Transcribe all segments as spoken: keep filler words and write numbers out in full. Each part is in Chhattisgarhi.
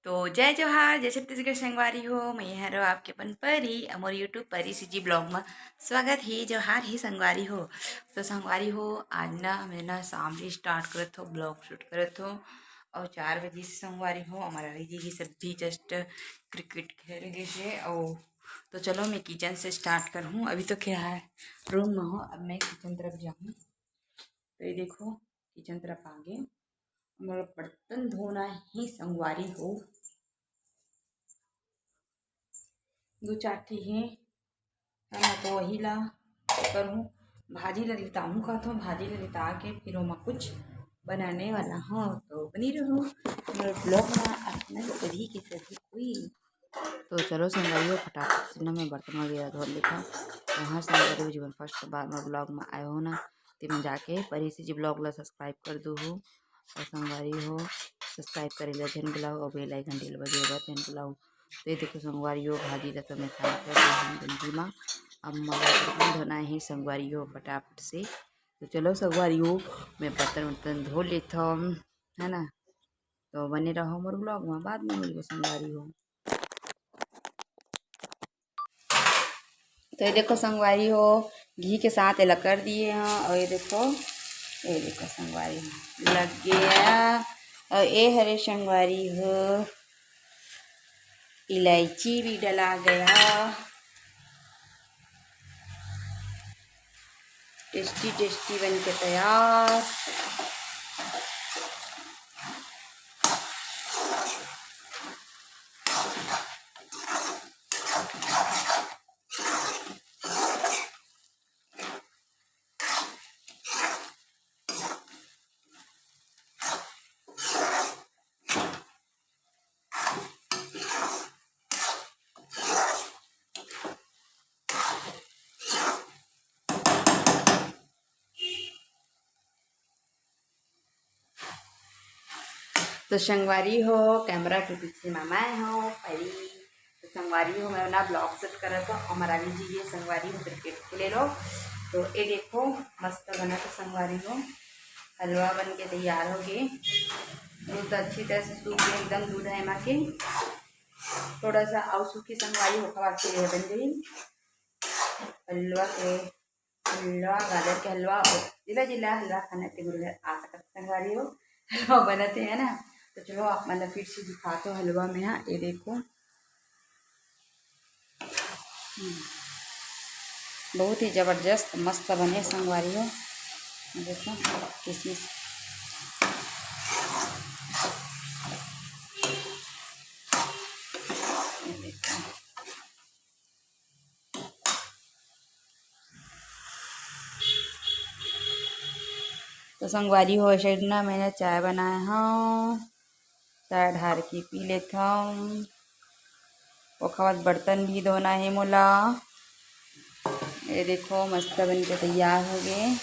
तो जय जोहार, जय छत्तीसगढ़ संगवारी हो, मैं हरो आपके अपन परी, अउ मोर YouTube परी CG vlog में स्वागत हे। जोहार हे संगवारी हो। तो संगवारी हो, आज ना मैं ना शाम से start करत हो, vlog shoot करत हो, अउ चार बजे से संगवारी हो, हमारा रवि जी के सब भी just cricket खेल गए हे, अउ तो चलो मैं kitchen से start करहूँ। अभी तो क्या है, room में हो, अब मैं kitchen तरफ जाहूँ। तो ये देखो, kitchen तरफ आ गए। मोला बर्तन धोना हे संगवारी हो, दू चार ठी हे, है ना, तो वही ला करहूँ। भाजी ला लिताहूँ कहत हूँ, भाजी ला लिता के फिर ओमा कुछ बनाने वाला हूँ, तो बनी रहू मोर vlog में। अपना सभी के सभी कोई तो चलो संगवारी हो, फटाफट से ना मैं बर्तन वगैरह धो लेथव। वहाँ संगवारी हो, जेमन first बार मोर vlog में आए हो ना, तेमन जाके परी CG vlog ला subscribe कर दू हो। अउ संगवारी हो, subscribe करे ला झन भुलाओ अउ bell icon dil बजे बर झन भुलाओ। तो ये देखो संगवारी हो, भाजी ला तो मैं खाली कर दे हूँ गंजी मा। अब मोला बर्तन धोना हे संगवारी हो फटाफट से। तो चलो संगवारी हो, मैं बर्तन वर्तन धो लेथव, है ना। तो बने रहो मोर vlog में, बाद में मिलबो संगवारी हो। तो ये देखो संगवारी हो, घी के साथ एला कर दिए हैं। और ये देखो, ये देखो संगवारी हो, लग गया। और ये हरे संगवारी हो, इलायची भी डला गया। Tasty tasty बन के तैयार। तो संगवारी हो, camera के पीछे मा मैं हो परी। तो संगवारी हो, मैं ना vlog shoot करत हो, हमारा भी जी ये संगवारी हो cricket खेले लो। तो ये देखो, मस्त बना तो संगवारी हो, हलवा बन के तैयार हो गए। दूध अच्छी तरह से सूख गए, एकदम दूध है मा के। थोड़ा सा और सूखी संगवारी हो, खवा के लिए बन गई हलवा के हलवा, गाजर के हलवा, अउ जिला जिला हलवा खाना ते गुरु घर आ सकत संगवारी हो, हलवा बनत हे ना। तो चलो आप मन ला फिर से दिखात हो हलवा में। हाँ, ये देखो, हम्म, बहुत ही जबरदस्त मस्त बने संगवारी हो। देखो किशमिश, ये देखो। तो संगवारी हो, ए side ना मैं ना चाय बनाए हव, चाय ढार के पी लेथव। ओखर बाद बर्तन भी धोना हे मोला। ये देखो मस्त बन के तैयार हो गए।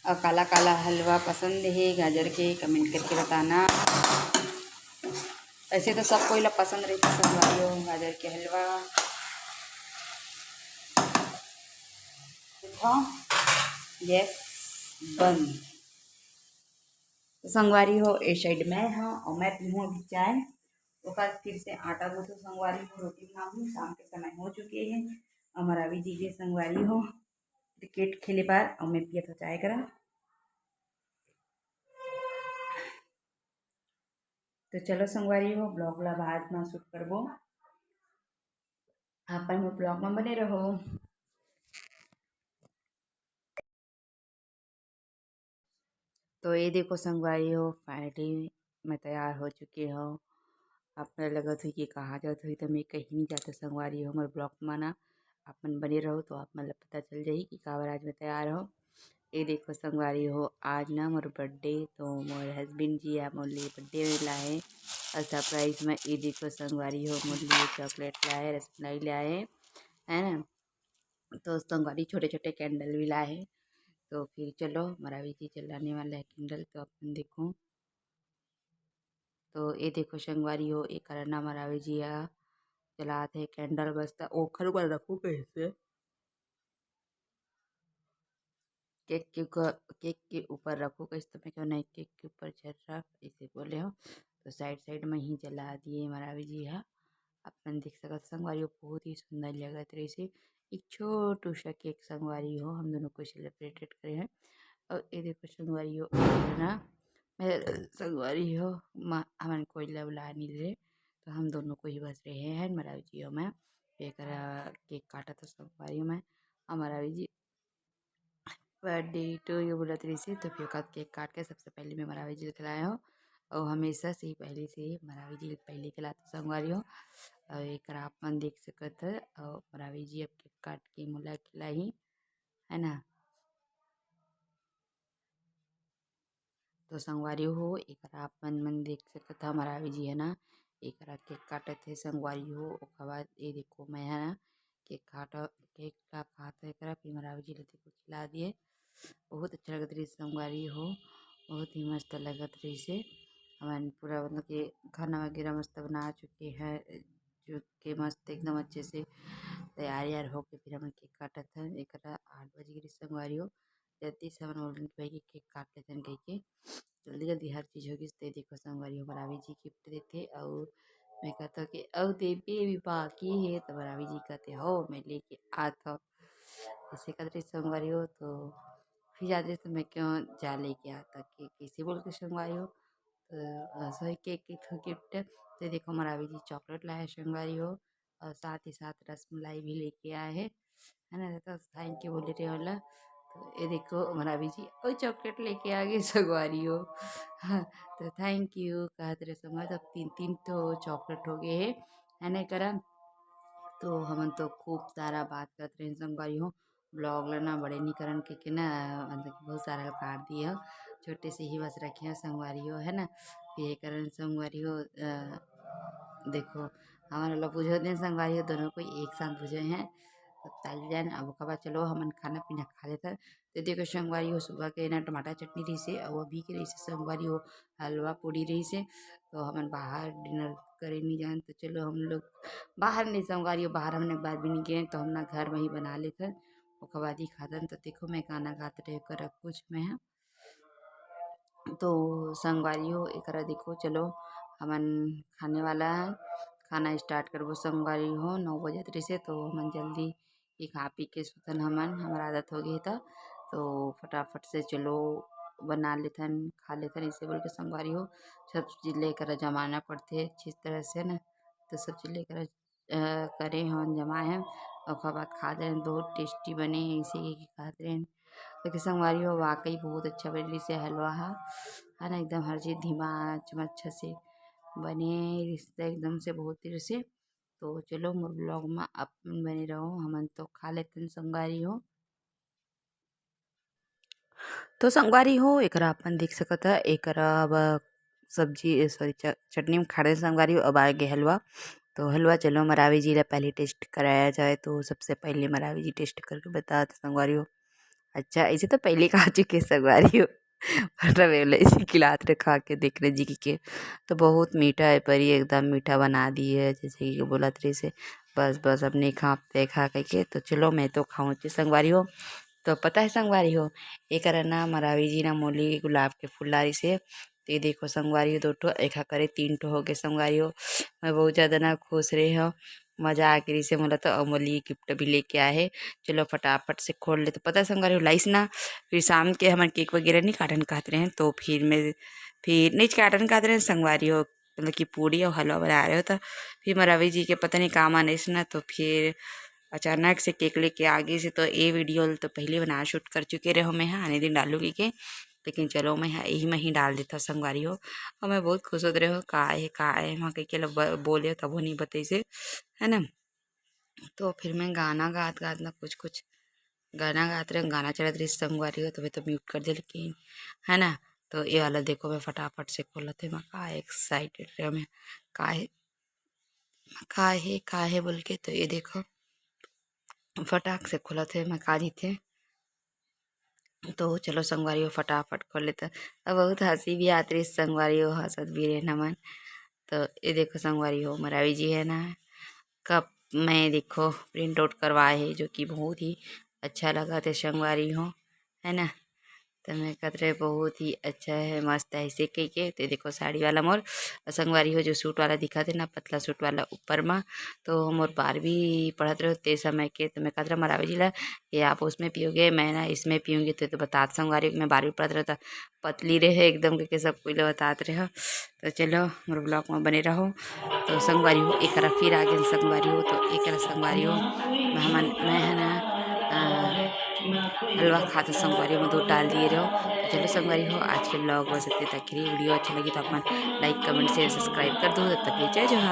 अउ काला काला हलवा पसंद हे गाजर के, comment करके बताना। ऐसे तो सब कोई ला पसंद रहिथे संगवारी हो गाजर के हलवा। देखो, गैस बंद। तो संगवारी हो, ए side मैं हव अउ मैं पीहूँ अभी चाय। ओकर फिर से आटा गूंथो संगवारी हो, रोटी बनाहूँ, शाम के समय हो चुके हे। अउ मोर रवि जी गे संगवारी हो cricket खेले बर, अउ मैं पियत हो चाय करा। तो चलो संगवारी हो, vlog ला बाद में shoot करबो, आप मन मोर vlog में बने रहो। तो ये देखो संगवारी हो, finally मैं तैयार हो चुके हव। आप मन लगत होही कि कहाँ जात होही, तो मैं कहीं नहीं जात संगवारी हो, मोर vlog में ना आप मन बने रहो, तो आप मन ला पता चल जाही कि काबर आज मैं तैयार हव। ये देखो संगवारी हो, आज ना मोर birthday, तो मोर husband जी ह मोर लिए birthday में लाए हे अउ surprise में ये देखो संगवारी हो, मोर लिए chocolate लाए, रसमलाई लाए, है ना। तो संगवारी छोटे-छोटे candle भी लाए हे। तो फिर चलो, मोर रवि जी जलाने वाला है candle, तो अपन देखो। तो ये देखो संगवारी हो, एकर ना मरावी जी ह जलात हे candle, बस त ओखर ऊपर रखो कहिसे। केक के ऊपर, केक के ऊपर रखो कहिसे, त मैं कहेंव नहीं, केक के ऊपर झन रख, ऐसे बोले हो। तो side side में ही जला दिए मरावी जी ह। आप मन देख सकत संगवारी हो, बहुत ही सुंदर लगत रहिसे। एक छोटू सा केक संगवारी हो, हम दोनों कोई celebrated करे हैं। और ये देखो संगवारी हो, ना मैं संगवारी हो, हमन कोई ला बुला नहीं ले, तो हम दोनों को ही बस रहे हैं मरावी जी हो मैं। एकरा केक काटत हो संगवारी हो मैं, और मरावी जी birthday to you बोलत रहिसे, तो फिर ओकर केक काट के सबसे पहले मैं मरावी जी ल खिलाए हो। और हमेशा से ही पहले से ही मरावी जी ल पहले खिलात हो संगवारी हो। और एकरा आप मन देख सकत हो, और मरावी जी अब केक काट के मोला खिलाही, है ना। तो संगवारी हो, एकरा आप मन, मन देख सकत हो, मरावी जी है ना, एकरा केक काटत हे संगवारी हो। ओकर बाद ये देखो, मैं है ना, केक काट, केक ला खात हे एकरा, फिर मरावी जी ला देखो खिला दिए। बहुत अच्छा लगत रहिस संगवारी हो, बहुत ही मस्त लगत रहिसे। हमन पूरा मतलब कि खाना वगैरह मस्त बना चुके हैं, जो कि मस्त एकदम अच्छे से तैयार यार होके फिर हमन केक काटत हन। एकरा आठ बज गे रहिस संगवारी हो, जल्दी से हमन बोलन कि भाई केक काट लेथन कहिके, जल्दी जल्दी हर चीज हो गिस। ते देखो संगवारी हो, मरावी जी गिफ्ट देथे, अउ मैं कहत हव कि अउ देबे भी बाकी हे, त मरावी जी कहथे, "हो, मैं लेके आत हव।" ऐसे कहत रहिस संगवारी हो, तो फिर जात रहिस, तो मैं कहेंव जा लेके आत हव, कि कैसे बोल के संगवारी हो। तो, अ, सही केक के थो गिफ्ट। तो देखो, मरावी जी चॉकलेट लाए हे संगवारी हो, और साथ ही साथ रसमलाई भी लेके आए हे, है ना। तो thank you बोले रहे वाला। तो ये देखो, मरावी जी और चॉकलेट लेके आ गए संगवारी हो। हाँ, तो thank you कहत रहे संगवारी, तब तीन, तीन ठो चॉकलेट हो गए हे, है ना, करा। तो हमन तो खूब सारा बात करत रहे संगवारी हो, vlog ला ना बड़े नी करन के, के ना, मतलब कि बहुत सारा काट दिए हो, छोटे से ही बस रखे हो संगवारी हो, है ना। तो ये करन संगवारी हो, अ, देखो, हमन ला बुझो देन संगवारी हो, दोनों कोई एक साथ बुझे हैं। तो चल जान, अब ओकर बाद चलो हमन खाना पीना खा लेथन। तो देखो संगवारी हो, सुबह के ना टमाटर चटनी रहिसे, अउ अभी के रहिसे संगवारी हो, हलवा पूड़ी रहिसे। तो हमन बाहर dinner करे नी जान, तो चलो हम लोग बाहर नहीं संगवारी हो, बाहर हमन एक बार भी नहीं गए, तो हम ना घर में ही बना लेथन, ओकर बाद ही खाथन। तो देखो मैं गाना गात रहे करा कुछ में है। तो संगवारी हो, एकरा देखो, चलो हमन खाने वाला है, खाना start करबो संगवारी हो। नौ बजत रहिसे, तो हमन जल्दी ही खा पी के सुतन हमन, हमर आदत हो गई था। तो फटाफट से चलो बना लेथन, खा लेथन, ऐसे बोल के संगवारी हो, सब चीज लेकर जमाना पड़थे अच्छी तरह से ना, तो सब चीज लेकर अ, करे हवन, जमाए हन, ओकर बाद खात रहेन, बहुत tasty बने हे, अइसे कहिके खात रहेन। लेकिन संगवारी हो, वाकई बहुत अच्छा बने रहिसे हलवा ह, है ना, एकदम हर चीज धीमा आंच में अच्छा से बने रहिसे, एकदम से बहुत देर से। तो चलो, मोर vlog में आप मन बने रहो, हमन तो खा लेथन संगवारी हो। तो संगवारी हो, एकरा अपन देख सकत ह, एकरा अब सब्जी, ए, sorry, च-, चटनी में खा रहे संगवारी हो, अब आ गए हलवा। तो हलवा चलो मरावी जी ला पहले taste कराया जाए। तो सबसे पहले मरावी जी taste करके बतात संगवारी हो। अच्छा, ऐसे तो पहले खा चुके संगवारी हो, पर रवेला ऐसे खिलात रहे, खा के देख रहे जी के। तो बहुत मीठा है परी, एकदम मीठा बना दी है, जैसे कि बोलत रहिसे, "बस, बस, अब नहीं खा, ते खा," कहिके। तो चलो, मैं तो खाऊं ची संगवारी हो। तो पता है संगवारी हो, एकरा ना मरावी जी ना मोली गुलाब के फूल ला रहिसे। तो ये देखो संगवारी हो, दो ठो, एखा करे तीन ठो हो गए संगवारी हो। मैं बहुत ज्यादा ना खुश रहे हो, मजा आ के रहिसे मोला तो, अउ मोली gift भी लेके आए हे। चलो फटाफट से खोल ले। तो पता है संगवारी हो, लाइस ना, फिर शाम के हमन cake वगैरह नहीं काटन कहत रहे, तो फिर मैं, फिर नहीं काटन कहत रहे संगवारी हो, मतलब कि पूड़ी अउ हलवा बना रहे हो, तो फिर मरावी जी के पता नहीं काम आने से ना, तो फिर अचानक से cake लेके आ गई से। तो ये video ल तो पहले बना shoot कर चुके रहे हो, मैं हा आने दिन डालूंगी के, लेकिन चलो मैं हा यही में ही डाल देता संगवारी हो। और मैं बहुत खुश होत रहे हो, का है, का है, वहाँ कह के ल-, ब-, बोले हो, तब वो नहीं बताई से, है ना। तो फिर मैं गाना गात गात ना कुछ कुछ गाना गात रहे, गाना चलत रही संगवारी हो, तो मैं तो mute कर दे, लेकिन, है ना। तो ये वाला देखो, मैं फटाफट से खोलत है, मैं का excited रहे, मैं का है, का है, का है बोल के। तो ये देखो, फटाक से खोलत है, मैं का जीते, तो चलो संगवारी हो, फटाफट खोल लेते। अब बहुत हंसी भी आत रही संगवारी हो, हंसत भी रहे हमन। तो ये देखो संगवारी हो, मोर रावी जी है ना, कप में देखो प्रिंट आउट करवाए है, जो कि बहुत ही अच्छा लगा थे संगवारी हो, है ना। तो मैं कहत रहे बहुत ही अच्छा है, मस्त है ऐसे कह के। तो ये देखो साड़ी वाला मोर, और संगवारी हो जो सूट वाला दिखा थे ना, पतला सूट वाला ऊपर में, तो मोर बारहवीं पढ़त रहे ते समय के। तो मैं कहत रहे मोर रावी जी ला कि आप उसमें पियोगे, मैं ना इसमें पीऊँगी। तो, तो बतात संगवारी हो कि मैं बारहवीं पढ़त रहे तो पतली रहे एकदम करके सब कोई ला बतात रहे। तो चलो मोर ब्लॉग में बने रहो। तो संगवारी हो एकरा फिर आगे संगवारी हो, तो एकरा संगवारी हो मैं हमन मैं है ना अ, हलवा खात संगवारी हो, मैं दूध डाल दिए रहो। तो चलो संगवारी हो आज के ब्लॉग बस इतने तक ही। वीडियो अच्छा लगी तो आप मन लाइक कमेंट शेयर सब्सक्राइब कर दो। तब तक के लिए जय जोहार।